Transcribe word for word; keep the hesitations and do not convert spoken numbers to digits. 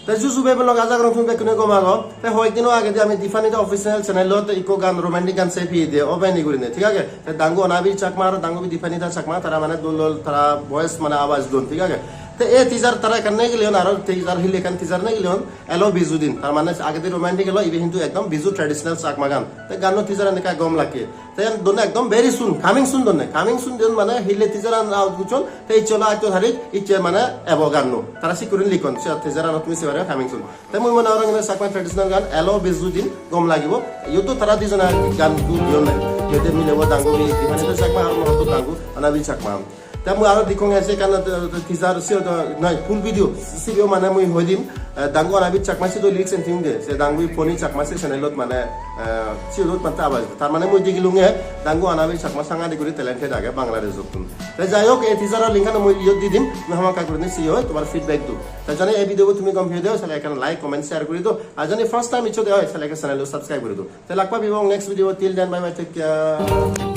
Te juju bhei bon lok, aja gorong tumi bekkune gom ago. Te hoyek dino agedi ami Dipanita official channel-ot ikko gan, romantic gan sei peye de, Obeni gurine, thik age? Te dangu Anabi Chakma aro dangubi Dipanita Chakma, tara mane dol dol tara voice mane abaj don, thik age? Te ei teaser tara ekkan negeleyon, aro teaser hille ekkan teaser negeleyon, elo Biju din. Tar mane agedi romantic elo, ibe hintu ekdom Biju traditional Chakma gan. Te ganno teaser an ekka gom lakke. Te iyan donne ekdom very soon, coming soon donne. Coming soon don mane hille teaser an out gocchon, te icche olo atto tarik, icche mane ebo ganno. Tara sikkurin likkon, se teaser anot tumi sei pariba coming soon. Te mui mone gorong ibe Chakma traditional gan, elo Biju din gom lagibo. Iyot to tara dijone gan du diyon nai. Iyot milebo dangubi Dipanita Chakma aro morotto dangu Anabi Chakma. Te mui aro dekkong se ekkan, eh, teaser, siyot, eh, noi, full video, sibeyo mane mui hoi dim, eh, dangu Anabi Chakma sidu lyrics and tune de, se dangubi Poni Chakma se channel-ot mane, eh, siyot mane abaj. Tar mane mui degilunge dangu Anabi Chakma sangadik guri talented age Bangladesh-ottun. Te jai hok, ei teaser-o link-an mui iyot di dim, tumi hamakkai gurinei siyoi, tomar feedback do. Te jodi ei video bo tumi gom peye de oi, sale ekkan like, comment, share guri do. Ar jodi first time iccho de oi, sale ekkan channel-o subscribe guri do. Te lak pebong next video, till then, bye bye, take care.